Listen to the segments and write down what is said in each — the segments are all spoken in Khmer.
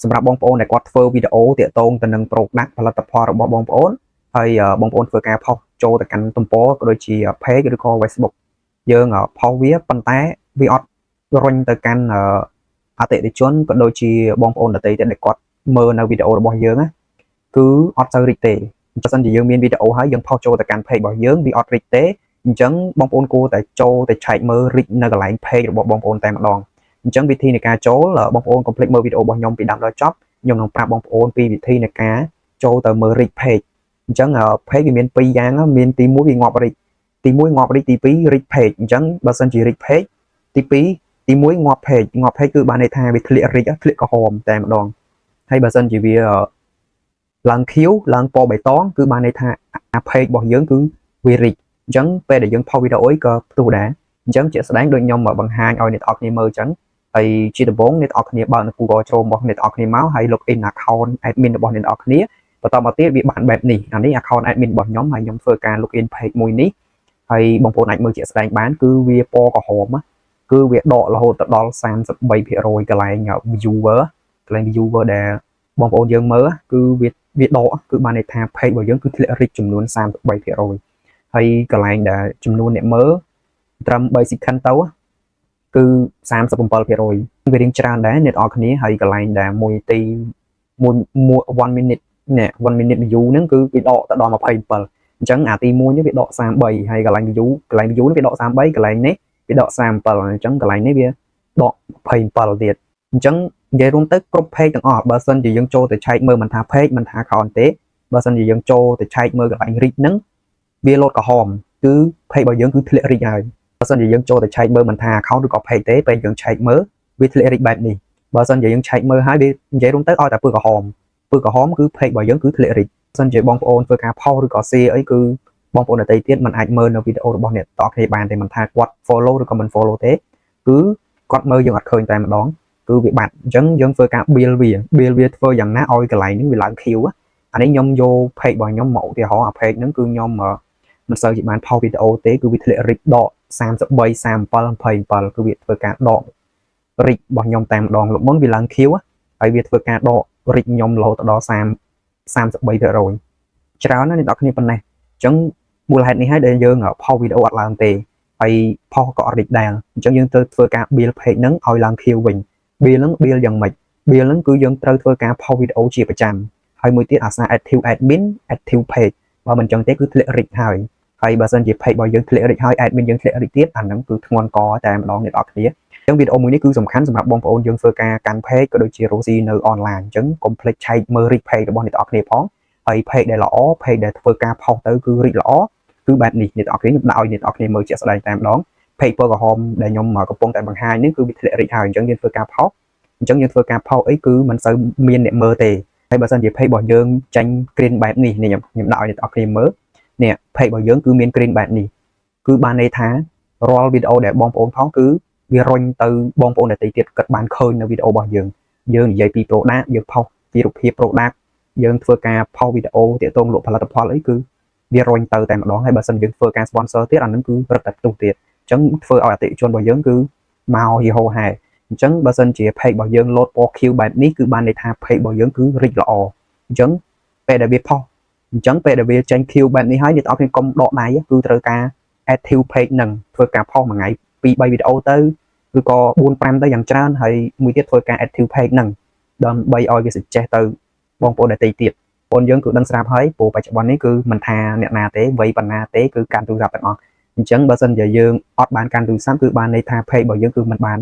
សម្រាប់បងប្អូនដែលគាត់ធ្វើវីដេអូទាក់ទងទៅនឹង product ផលិតផលរបស់បងប្អូនហើយបងប្អូនធ្វើការផុសចូលទៅកាន់ទំព័រក៏ដូចជា page ឬក៏ Facebook យើងផុសវាប៉ុន្តែវាអត់រុញទៅកាន់អតិថិជនក៏ដូចជាបងប្អូនដទៃទៀតដែលគាត់មើលនៅវីដេអូរបស់យើងណាគឺអត់សូវរីកទេបើសិនជាយើងមានវីដេអូហើយយើងផុសចូលទៅកាន់ page របស់យើងវាអត់រីកទេអញ្ចឹងបងប្អូនគួរតែចូលទៅឆែកមើលរីកនៅកន្លែង page របស់បងប្អូនតែម្ដងអញ្ចឹងវិធីនៃការចូលបងប្អូនកុំភ្លេចមើលវីដេអូរបស់ខ្ញុំពីដើមដល់ចប់ខ្ញុំនឹងប្រាប់បងប្អូនពីវិធីនៃការចូលទៅមើល reach page អញ្ចឹង page វាមាន2យ៉ាងមានទី1វាងាប់ reach ទី1ងាប់ reach ទី2 reach page អញ្ចឹងបើសិនជា reach page ទី2ទី1ងាប់ page ងាប់ page គឺបានន័យថាវាធ្លាក់ reach ធ្លាក់ក្រហមតែម្ដងហើយបើសិនជាវាឡើងខៀវឡើងពណ៌បៃតងគឺបានន័យថាអា page របស់យើងគឺវា reach អញ្ចឹងពេលដែលយើងផុសវីដេអូក៏ផ្ទុះដែរអញ្ចឹងជាក់ស្ដែងដូចខ្ញុំបង្ហាញឲ្យអ្នកទាំងអស់គ្នាមើលអញ្ចឹងហើយជាដំបូងអ្នកទាំងអស់គ្នាបើកនៅ Google Chrome របស់អ្នកទាំងអស់គ្នាមកហើយ login account admin របស់អ្នកទាំងអស់គ្នាបន្តមកទៀតវាបានបែបនេះអានេះ account admin របស់ខ្ញុំហើយខ្ញុំធ្វើការ login page មួយនេះហើយបងប្អូនអាចមើលជាក់ស្ដែងបានគឺវាពណ៌ក្រហមគឺវាដករហូតទៅដល់33%កន្លែង viewer កន្លែង viewer ដែលបងប្អូនយើងមើលគឺវាវាដកគឺបានន័យថា page របស់យើងគឺធ្លាក់ reach ចំនួន33%ហើយកន្លែងដែលចំនួនអ្នកមើលត្រឹម3 second ទៅគឺ37%វារៀងច្រើនដែរអ្នកនរគ្នាហើយកន្លែងដែល1ទី1 1 minute នេះ1 minute view ហ្នឹងគឺវាដកទៅដល់27អញ្ចឹងអាទី1នេះវាដក33ហើយកន្លែង view កន្លែង view នេះវាដក33កន្លែងនេះវាដក37អញ្ចឹងកន្លែងនេះវាដក27ទៀតអញ្ចឹងនិយាយរួមទៅគ្រប់ page ទាំងអស់បើសិនជាយើងចូលទៅឆែកមើលមិនថា page មិនថា account ទេបើសិនជាយើងចូលទៅឆែកមើលកន្លែង reach ហ្នឹងវាលោតក្រហមគឺ page របស់យើងគឺធ្លាក់ reach ហើយបើសិនជាយើងចូលទៅឆែកមើលមិនថា account ឬក៏ page ទេពេលយើងឆែកមើលវាធ្លាក់ reach បែបនេះបើសិនជាយើងឆែកមើលហើយវានិយាយរួមទៅឲ្យតែពណ៌ក្រហមពណ៌ក្រហមគឺ page របស់យើងគឺធ្លាក់ reach សិនជាបងប្អូនធ្វើការផុសឬក៏ share អីគឺបងប្អូនដទៃទៀតមិនអាចមើលនៅវីដេអូរបស់អ្នកតគ្នាបានទេមិនថាគាត់ follow ឬក៏មិន follow ទេគឺគាត់មើលយើងអត់ឃើញតែម្ដងគឺវាបាត់អញ្ចឹងយើងធ្វើការ build វា build វាធ្វើយ៉ាងណាឲ្យកន្លែងនេះវាឡើងខៀវអានេះខ្ញុំយក page របស់ខ្ញុំមកឧទាហរណ៍អា page ហ្នឹងគឺខ្ញុំមិនសូវជាបានផុសវីដេអូទេគឺវាធ្លាក់ reach ដក33 37 27គឺវាធ្វើការដក reach របស់ខ្ញុំតែម្ដងលោកមុនវាឡើងខៀវហើយវាធ្វើការដក reach ខ្ញុំរហូតដល់30 33%ច្រើនណាស់អ្នកនរគ្នាប៉ុណ្ណេះអញ្ចឹងមូលហេតុនេះហើយដែលយើងផុសវីដេអូអត់ឡើងទេហើយផុសក៏អត់រីកដែរអញ្ចឹងយើងត្រូវធ្វើការ build page ហ្នឹងឲ្យឡើងខៀវវិញ build ហ្នឹង build យ៉ាងម៉េច build ហ្នឹងគឺយើងត្រូវធ្វើការផុសវីដេអូជាប្រចាំហើយមួយទៀតអាសា active admin active page បើមិនអញ្ចឹងទេគឺធ្លាក់ reach ហើយហើយបើសិនជា page របស់យើងធ្លាក់ reach ហើយ admin យើងធ្លាក់ reach ទៀតអាហ្នឹងគឺធ្ងន់កតែម្ដងអ្នកនរគ្នាអញ្ចឹងវីដេអូមួយនេះគឺសំខាន់សម្រាប់បងប្អូនយើងធ្វើការកាន់ page ក៏ដូចជារកស៊ីនៅ online អញ្ចឹងកុំភ្លេចឆែកមើល reach page របស់អ្នកនរគ្នាផងហើយ page ដែលល្អ page ដែលធ្វើការផុសទៅគឺ reach ល្អគឺបែបនេះអ្នកនរគ្នាខ្ញុំដាក់ឲ្យអ្នកនរគ្នាមើលជាក់ស្ដែងតែម្ដង page ពណ៌ក្រហមដែលខ្ញុំកំពុងតែបង្ហាញនេះគឺវាធ្លាក់ reach ហើយអញ្ចឹងយើងធ្វើការផុសអញ្ចឹងយើងធ្វើការផុសអីគឺមិនសូវមានអ្នកមើលទេហើយបើសិនជា page របស់យើងចេញ green បែបនេះនេះខ្ញុំខ្ញុំដាក់ឲ្យអ្នកនរគ្នាមើលនេះ page របស់យើងគឺមាន green បែបនេះគឺបានន័យថារាល់វីដេអូដែលបងប្អូនផងគឺវារុញទៅបងប្អូនដទៃទៀតគាត់បានឃើញនៅវីដេអូរបស់យើងយើងនិយាយពី product យើងផុសពីរូបភាព product យើងធ្វើការផុសវីដេអូទាក់ទងលក់ផលិតផលអីគឺវារុញទៅតែម្ដងហើយបើសិនយើងធ្វើការ sponsor ទៀតអានឹងគឺរឹតតែផ្ទុះទៀតអញ្ចឹងធ្វើឲ្យអតិថិជនរបស់យើងគឺមកយីហោហែអញ្ចឹងបើសិនជា page របស់យើង លោតពណ៌ខៀវបែបនេះគឺបានន័យថា page របស់យើងគឺ reach ល្អអញ្ចឹងពេលដែលវាផុសអញ្ចឹងពេលដែលវាចេញខៀវបែបនេះហើយអ្នកទាំងអស់គ្នាកុំដកដៃគឺត្រូវការ active page នឹងធ្វើការផុសមួយថ្ងៃ2 3វីដេអូទៅឬក៏4 5ទៅយ៉ាងច្រើនហើយមួយទៀតធ្វើការ active page នឹងដើម្បីឲ្យវា suggest ទៅបងប្អូនដទៃទៀតបងយើងគឺដឹងស្រាប់ហើយព្រោះបច្ចុប្បន្ននេះគឺមិនថាអ្នកណាទេវ័យប៉ុណ្ណាទេគឺកាន់ទូរស័ព្ទទាំងអស់អញ្ចឹងបើសិនជាយើងអត់បានកាន់ទូរស័ព្ទគឺបានន័យថា page របស់យើងគឺមិនបាន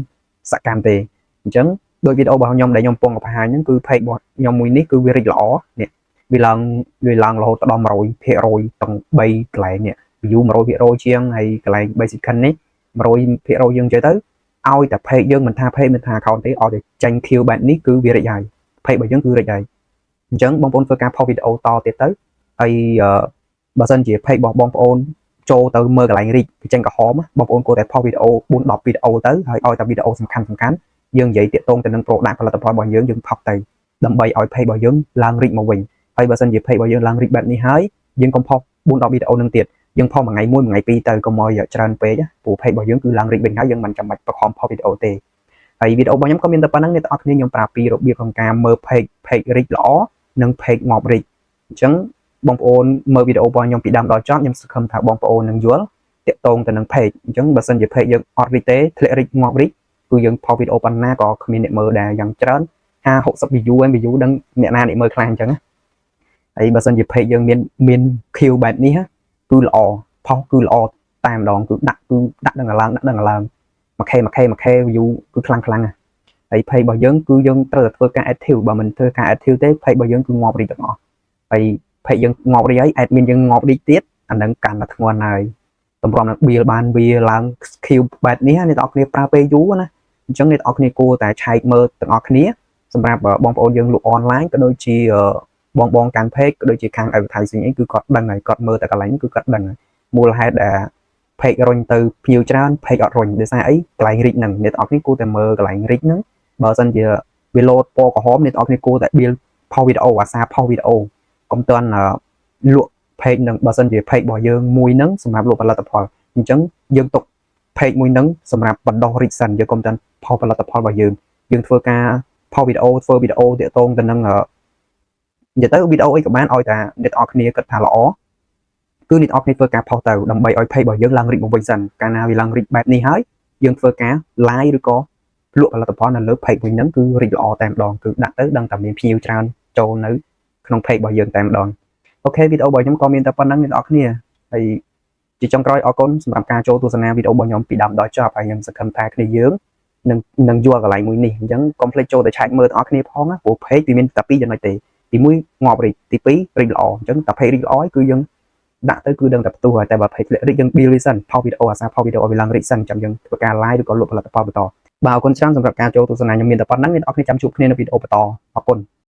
សកម្មទេអញ្ចឹងដោយវីដេអូរបស់ខ្ញុំដែលខ្ញុំកំពុងបង្ហាញហ្នឹងគឺ page របស់ខ្ញុំមួយនេះគឺវារីកល្អនេះវាឡើងវាឡើងរហូតដល់100%ទាំង3កន្លែងនេះ view 100%ជាងហើយកន្លែង3 second នេះ100%យើងនិយាយទៅឲ្យតែ page យើងមិនថា page មិនថា account ទេឲ្យតែចេញខៀវបែបនេះគឺវារីកហើយ page របស់យើងគឺរីកហើយអញ្ចឹងបងប្អូនធ្វើការផុសវីដេអូតទៀតទៅហើយបើសិនជា page របស់បងប្អូនចូលទៅមើលកន្លែងរីកវាចេញក្រហមបងប្អូនគួរតែផុសវីដេអូ4 10វីដេអូទៅហើយឲ្យតែវីដេអូសំខាន់សំខាន់យើងនិយាយទាក់ទងទៅនឹង product ផលិតផលរបស់យើងយើងផុសទៅដើម្បីឲ្យ page របស់យើងឡើងរីកមកវិញហើយបើសិនជា page របស់យើងឡើងរីកបែបនេះហើយយើងកុំផុស4 10វីដេអូនឹងទៀតយើងផុសមួយថ្ងៃមួយមួយថ្ងៃពីរទៅកុំឲ្យច្រើនពេកព្រោះ page របស់យើងគឺឡើងរីកវិញហើយយើងមិនចាំបាច់បង្ខំផុសវីដេអូទេ។ ហើយវីដេអូរបស់ខ្ញុំក៏មានតែប៉ុណ្្នឹងអ្នកទាំងអស់គ្នាខ្ញុំប្រាប់ពីរបៀបក្នុងការមើល page page reach ល្អនិង page ងាប់ reach អញ្ចឹងបងប្អូនមើលវីដេអូរបស់ខ្ញុំពីដើមដល់ចប់ខ្ញុំសង្ឃឹមថាបងប្អូននឹងយល់តាក់ទងទៅនឹង page អញ្ចឹងបើសិនជា page យើងអត់ reach ទេធ្លាក់ reach ងាប់ reach គឺយើងផុសវីដេអូប៉ុណ្ណាក៏គ្មានអ្នកមើលដែរយ៉ាងច្រើន50 60 view ហើយ view ដឹងអ្នកណាអ្នកមើលខ្លះអញ្ចឹងណាហើយបើសិនជា page យើងមានមាន Q បែបនេះគឺល្អផុសគឺល្អតែម្ដងគឺដាក់គឺដាក់ដឹងឡើងដាក់ដឹងឡើង 1K 1K 1K view គឺខ្លាំងខ្លាំងណាស់ហើយ page របស់យើងគឺយើងត្រូវតែធ្វើការ active បើមិនធ្វើការ active ទេ page របស់យើងគឺងាប់ reach ទាំងអស់ហើយ page យើងងាប់ reach ហើយ admin យើងងាប់ reach ទៀតអានឹងកាន់តែធ្ងន់ហើយតម្រាំនឹងបៀលបានវាឡើង Q បែបនេះអ្នកទាំងអស់គ្នាប្រើពេលយូរណាអញ្ចឹងអ្នកទាំងអស់គ្នាគួរតែឆែកមើលទាំងអស់គ្នាសម្រាប់បងប្អូនយើងលក់អនឡាញក៏ដូចជាបងបងកាន់ page ក៏ដូចជាខាង advertising អីគឺគាត់ដឹងហើយគាត់មើលតែកន្លែងគឺគាត់ដឹងហើយមូលហេតុដែល page រុញទៅភ្ញៀវច្រើន page អត់រុញដោយសារអីកន្លែង reach ហ្នឹងអ្នកទាំងអស់គ្នាគួរតែមើលកន្លែង reach ហ្នឹងបើសិនជាវាលោតពណ៌ក្រហមអ្នកទាំងអស់គ្នាគួរតែ build ផុសវីដេអូអាសាផុសវីដេអូកុំទាន់លក់ page ហ្នឹងបើសិនជា page របស់យើងមួយហ្នឹងសម្រាប់លក់ផលិតផលអញ្ចឹងយើងទុក page មួយហ្នឹងសម្រាប់បណ្ដោះ reach សិនយើងកុំទាន់ផុសផលិតផលរបស់យើងយើងធ្វើការផុសវីដេអូធ្វើវីដេអូទាក់ទងទៅនឹងនិយាយទៅវីដេអូអីក៏បានឲ្យតែអ្នកទាំងអស់គ្នាគិតថាល្អគឺអ្នកទាំងអស់គ្នាធ្វើការផុសទៅដើម្បីឲ្យ page របស់យើងឡើង reach មកវិញសិនកាលណាវាឡើង reach បែបនេះហើយយើងធ្វើការ live ឬក៏លក់ផលិតផលនៅលើ page មួយហ្នឹងគឺ reach ល្អតែម្ដងគឺដាក់ទៅដឹងតែមានភ្ញៀវច្រើនចូលនៅក្នុង page របស់យើងតែម្ដង OK វីដេអូរបស់ខ្ញុំក៏មានតែប៉ុណ្្នឹងអ្នកទាំងអស់គ្នាហើយជាចុងក្រោយអរគុណសម្រាប់ការចូលទស្សនាវីដេអូរបស់ខ្ញុំពីដើមដល់ចប់ហើយខ្ញុំសង្ឃឹមថាគ្នាយើងនឹងនឹងយល់កន្លែងមួយនេះអញ្ចឹងកុំភ្លេចចូលទៅឆែកមើលទាំងអស់គ្នាផងណាព្រោះ page វាមានតែពីរចំណុចទេទី1ងាប់ reach ទី2 reach ល្អអញ្ចឹងតែ page reach ល្អគឺយើងដាក់ទៅគឺដឹងតែផ្ទុះហើយតែបើ page ធ្លាក់ reach យើង build សិនផុសវីដេអូអាសាផុសវីដេអូឲ្យវាឡើង reach សិនចាំយើងធ្វើការ live ឬក៏លក់ផលិតផលបន្តបាទអរគុណច្រើនសម្រាប់ការចូលទស្សនាខ្ញុំមានតែប៉ុណ្្នឹងអ្នកទាំងអស់គ្នាចាំជួបគ្នានៅវីដេអូបន្តអរគុណ។